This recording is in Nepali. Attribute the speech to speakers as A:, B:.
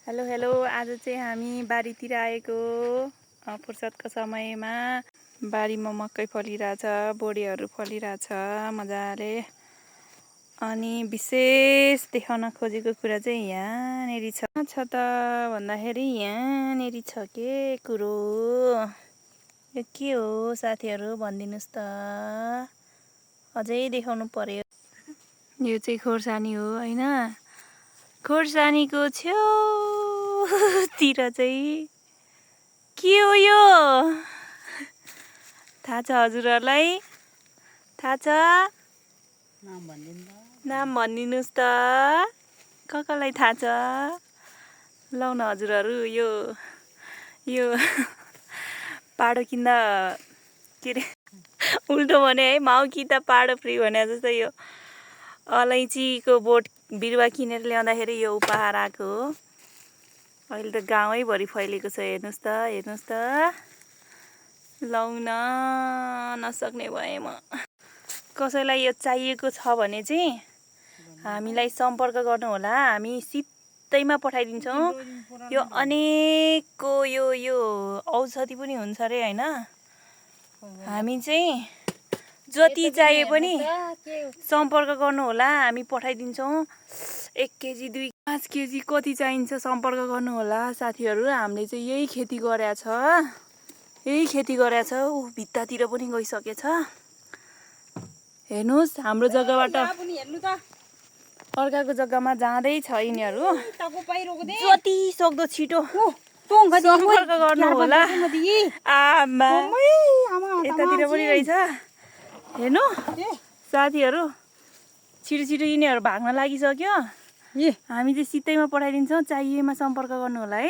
A: हेलो हेलो, आज चाहिँ हामी बारीतिर आएको फुर्सदको समयमा। बारीमा मकै फलिरहेछ, बोडीहरू फलिरहेछ मजाले। अनि विशेष देखाउन खोजेको कुरा चाहिँ यहाँनेरि छ त भन्दाखेरि यहाँनेरि छ के कुरो। यो के हो साथीहरू भनिदिनुहोस् त, अझै देखाउनु पर्यो। यो चाहिँ खोर्सानी हो हैन। खोर्सानीको छेउतिर चाहिँ के हो यो थाहा छ हजुरहरूलाई? थाहा छ? नाम भनिदिनुहोस् त, कसलाई थाहा छ? लौ न हजुरहरू, यो पाडो किन्दा के अरे उल्टो भने है, माउ किन्दा पाडो फ्री भने जस्तो यो अलैँचीको बोट बिरुवा किनेर ल्याउँदाखेरि यो उपहार आएको हो। अहिले त गाउँैभरि फैलेको छ, हेर्नुहोस् त। लाउन नसक्ने भएँ म। कसैलाई यो चाहिएको छ भने चाहिँ हामीलाई सम्पर्क गर्नुहोला, हामी सित्तैमा पठाइदिन्छौँ। यो अनेकको यो औषधि पनि हुन्छ अरे हैन। हामी चाहिँ जति चाहिए पनि सम्पर्क गर्नुहोला, हामी पठाइदिन्छौँ। 1 केजी 2 5 केजी कति चाहिन्छ सम्पर्क गर्नुहोला साथीहरू। हामीले चाहिँ यही खेती गरेको छ। ऊ भित्तातिर पनि गइसकेछ। हेर्नुहोस्, हाम्रो जग्गाबाट अर्काको जग्गामा जाँदैछ यिनीहरू। जति सक्दो छिटो सम्पर्क गर्नुहोला। आमा यतातिर पनि रहेछ, हेर्नु साथीहरू। छिटो यिनीहरू भाग्न लागिसक्यो। हामी चाहिँ सित्तैमा पठाइदिन्छौँ, चाहिएमा सम्पर्क गर्नुहोला है।